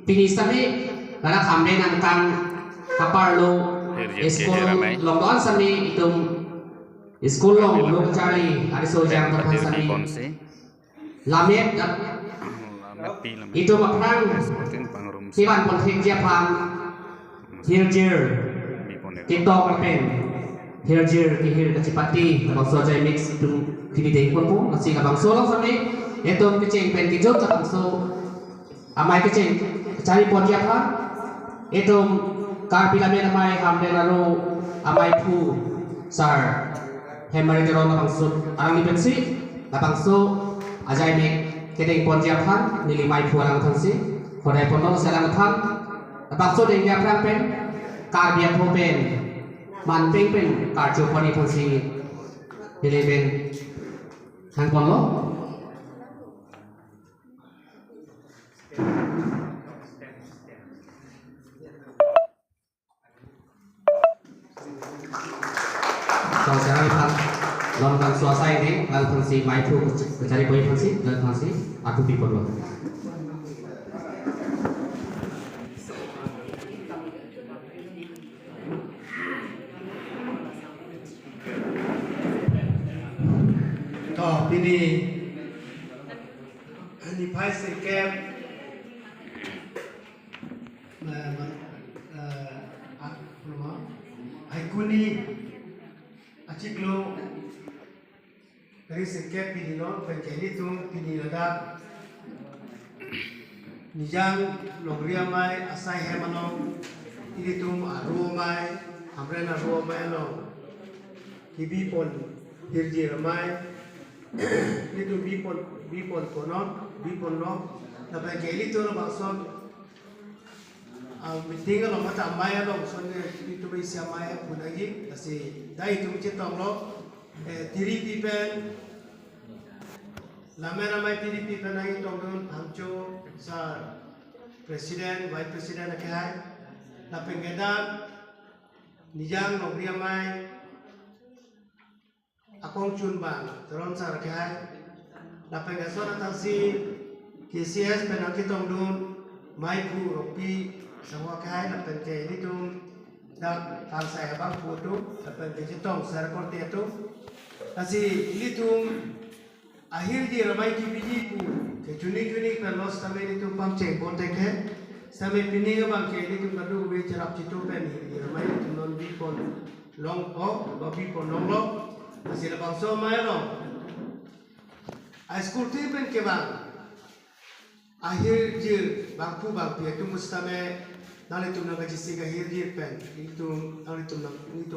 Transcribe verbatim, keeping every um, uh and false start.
Pini sitame, ladak Hamren angtan kaparlo, Hirjir school kehir amei. Along do-an sitame itum school along lo kacharli ari sojang Hirjir aphan sitame. Biponsi. Lammet, lammet pi lammet. Itum aphrang. Sporting pangrum si. Kevan pon thekji aphan. Hirjir. Bipon ya. Ketok pen. Hirjir kehir kachipate. Labangso ajai mix itum kibideng ponpo. Lasi labangso along sitame. Itum kecheng pen kejut labangso amei kecheng kacharli ponji aphan, itum Karbi Lammet Amei Hamren Aro Ameiphu Sar Hemari Teron labangso alangli pensi, labangso ajai mix kedeng ponji aphan neli meiphu alangphan si hodai ponlong si alangphan, labangso dengji aphrang pen Karbi aphu pen manpeng pen karcho ponji aphan si neli pen hang ponlong. So, sekarang Pak, long tang suasai ini, lang fungsi meiphu kacharli pon fungsi, lang fungsi, aku people lo. To, pini, niphai sirkep, eh, eh, ah, apa nama? Phaikuni achiklo kre sirkep pini lo, pen ke ilitum pini ladak Nijang Longri Amei asai hem along ilitum Aro Amei, Hamren Aro Amei along kebi pon hirjir amei, ilitum bi pon, bi pon konon, bi ponlong, lapen ke ilitum labangso ah, meeting along mata amei along son ke itum isi amei pun lagi, lasi dak itum chetonglo, eh, tiri pi pen, Lammet Amei tiri pi pen nangchetongdun Phangcho Sar President, Vice President akehai, lapen ke dak Nijang Longri Amei akongchunbang Teron Sar akehai, lapen ke lason athaksi K C S pen nangchetongdun meiphu Rongpi Sangho akehai, lapen ke ilitum dak kangsai abangphu atum, lapen ke chetong sar korte atum. Lasi ilitum ahirjir amei kebiji pu kechini chini pen lo sitame ilitum pangcheng pon thekhe, sitame pining abang ke ilitum kadokave cherap chitu pen hirjir amei ilitum non bi pon longpo, ba bi pon longlo. Lasi labangso amei along a-school thir pen kevang ahirjir bangphu bangpi atum sitame nanglitum nangkachesik ahirjir pen ilitum, nanglitum nang, ilitum